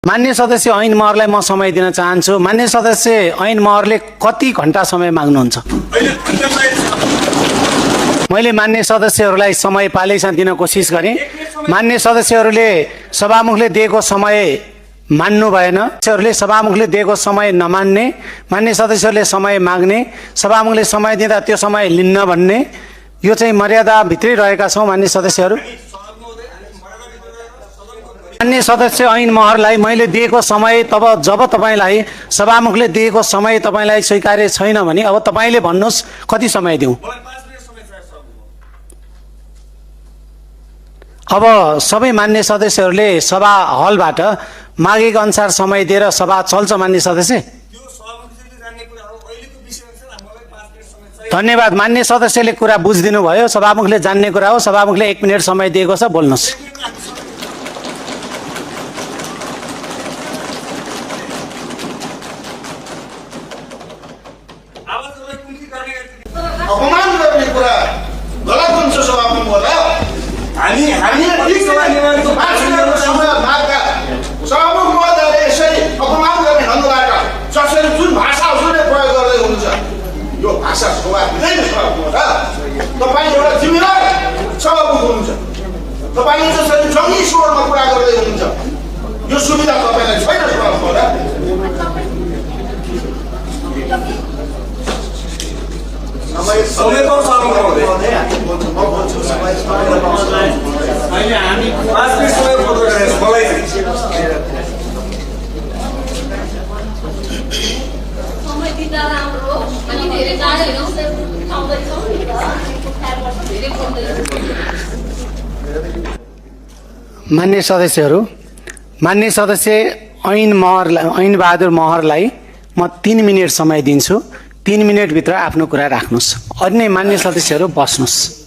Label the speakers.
Speaker 1: मान्य सदस्य ऐन महरलाई म समय दिन चाहन्छु। मान्य सदस्य ऐन महरले कति घण्टा समय माग्नुहुन्छ? मैले मान्य सदस्यहरूलाई समय पालैसँग दिन कोसिस गरेँ। मान्य सदस्यहरूले सभामुखले दिएको समय मान्नु भएन। सदस्यहरूले सभामुखले दिएको समय नमान्ने, मान्य सदस्यहरूले समय माग्ने, सभामुखले समय दिँदा त्यो समय लिन्न भन्ने, यो चाहिँ मर्यादाभित्रै रहेका छौँ मान्य सदस्यहरू। मान्य सदस्य ऐन महरलाई मैले दिएको समय जब तपाईँलाई सभामुखले दिएको समय तपाईँलाई स्वीकार्य छैन भने अब तपाईँले भन्नुहोस् कति समय दिउँ? अब सबै मान्य सदस्यहरूले सभा हलबाट मागेको अनुसार समय दिएर सभा चल्छ मान्य सदस्य। धन्यवाद। मान्य सदस्यले कुरा बुझिदिनु भयो। सभामुखले जान्ने कुरा हो। सभामुखले 1 मिनट समय दिएको छ, बोल्नुहोस्।
Speaker 2: अपमान गर्ने कुरा गलत हुन्छ सभामुख होला। हामी समय माग्दा सभामुख महोदयले यसरी अपमान गर्ने ढङ्गबाट जसरी जुन भाषा उसले प्रयोग गर्दै हुनुहुन्छ यो भाषा शोभा दिँदैन सभामुख होला। तपाईँ एउटा जिम्मेदार सभामुख हुनुहुन्छ। तपाईँले जसरी जङ्गी स्वरमा कुरा गर्दै हुनुहुन्छ यो सुविधा तपाईँलाई छैन सभामुख होला।
Speaker 1: मान्य सदस्यहरू, मान्य सदस्य ऐन बहादुर महरलाई म 3 मिनट समय दिन्छु। 3 मिनटभित्र आफ्नो कुरा राख्नुहोस्। अन्य मान्य सदस्यहरू बस्नुहोस्।